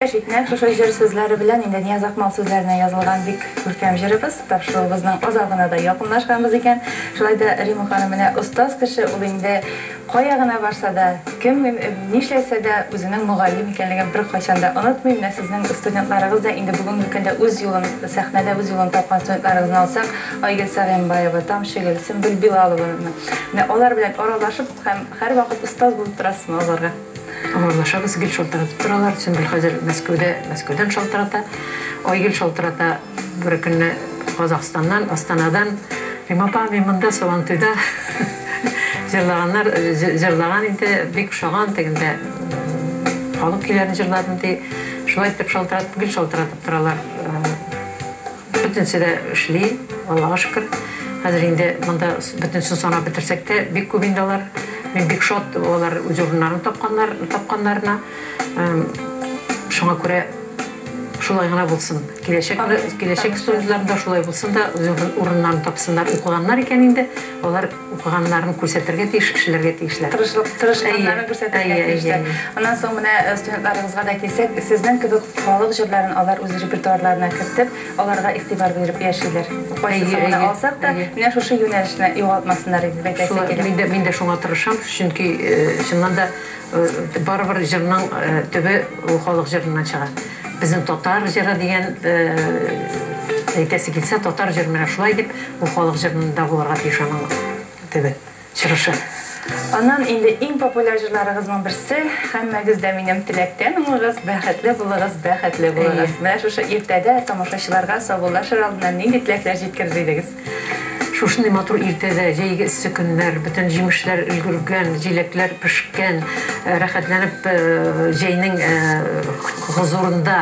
Яшик, нәкъ шушы җыр сүзләре белән инде Нияз Акмал сүзләренә язылган бик күркәм җырыбыз. Тапшыруыбызның азагына да якынлашканбыз икән. Шулай да Рима ханым менә остаз кеше, ул инде кая гына барса да, кем нишләсә дә, үзенең мөгаллим икәнлеген беркайчан да онытмый. Менә сезнең студентларыгыз да инде бүгенге көндә үз юлын, сәхнәдә үз юлын тапкан студентларыгызны алсак, Айгөл Сәгыймбаева, Тамчыгөл, Сөмбел Билалованы. Менә алар белән аралашып һәм һәрвакыт остаз булып торасызмы аларга? Аралашабыз, гел шалтыратып торалар. Сөмбел хәзер Мәскәүдә, Мәскәүдән шалтырата. Айгөл шалтырата бер көнне Казахстаннан, Астанадан. Рима апа, мин монда Сабантуйда җырлаганнар, җырлаган инде, бик ошаган, тегендә халык көйләрен җырладым ди. Шулай итеп шалтыратып, гел шалтыратып торалар. Бөтенесе дә эшли, Аллага шөкер. Хәзер инде монда бөтенесен санап бетерсәк тә, бик күп инде алар. Мин бик шат, алар үз урыннарын тапканнар, тапканнарына. Шуңа күрә шулай гына булсын. Киләчәк, киләчәк студентлар да шулай булсын да, үз урыннарын тапсыннар. Укыганнар икән инде, алар укыганнарын күрсәтергә тиеш, эшләргә тиешләр. Тырышлык, тырышканнарын күрсәтергә тиешләр. Аннан соң менә студентларыгызга да килсәк, сезнең кебек халык җырларын алар үз репертуарларына кертеп, аларга игътибар биреп яшиләр. Кайсысын гына алсак та, менә шушы юнәлешне югалтмасыннар иде дип әйтәсе килә. Мин дә, мин дә шуңа тырышам, чөнки чыннан да барыбер җырның төбе ул халык җырыннан чыга. Безнең татар җыры дигән әйтәсе килсә, татар җыры менә шулай дип, ул халык җырында булырга тиеш аның төбе, чыгышы. Аннан инде иң популяр җырларыгызның берсе, Һәммәгез дә минем теләктән уңыгыз, бәхетле булыгыз, бәхетле булыгыз. Менә шушы иртәдә тамашачыларга саубуллашыр алдыннан нинди теләкләр җиткерер идегез? Шушындый матур иртәдә, җәйге эссе көннәр, бөтен җимешләр өлгергән, җиләкләр пешкән, рәхәтләнеп җәйнең хозурында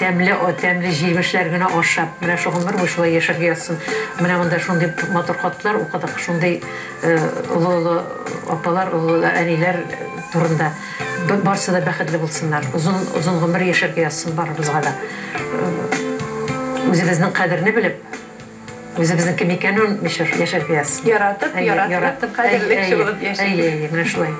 тәмле, тәмле җимешләр генә ашап, менә шу гомер буе шулай яшәргә язсын. Менә монда шундый матур хатлар укыдык, шундый олы-олы апалар, олы-олы әниләр турында. Барсы да бәхетле булсыннар, озын, озын гомер яшәргә язсын барыбызга да. Үзебезнең кадерне белеп, Үзебезнең кем икәнен онытмыйча яшәргә язсын. Яратып, яратып, кадерле кеше булып яшик. Әйе, әйе, менә шулай.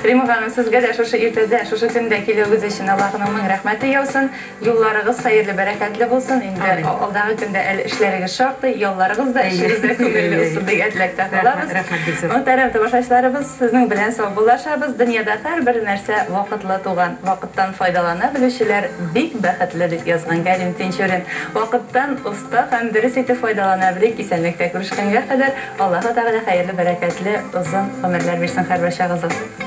Рима ханым, сезгә дә шушы иртәдә, шушы көндә килүегез өчен Аллаһының мең рәхмәте яусын. Юлларыгыз хәерле, бәрәкәтле булсын. Инде алдагы көндә әле эшләрегез шактый, ялларыгыз да, эшегез дә күңелле узсын дигән теләктә калабыз. Рәхмәт, бик зур. Мөхтәрәм тамашачыларыбыз, сезнең белән саубуллашабыз. Дөньяда һәрбер нәрсә вакытлы туган. Вакыттан файдалана белүчеләр бик бәхетле, дип язган Галим Тинчурин. Вакыттан оста һәм дөрес итеп файдалана белик, исәнлектә күрешкәнгә кадәр Аллаһы Тәгалә хәерле, бәрәкәтле, озын гомерләр бирсен һәрбарчагызга.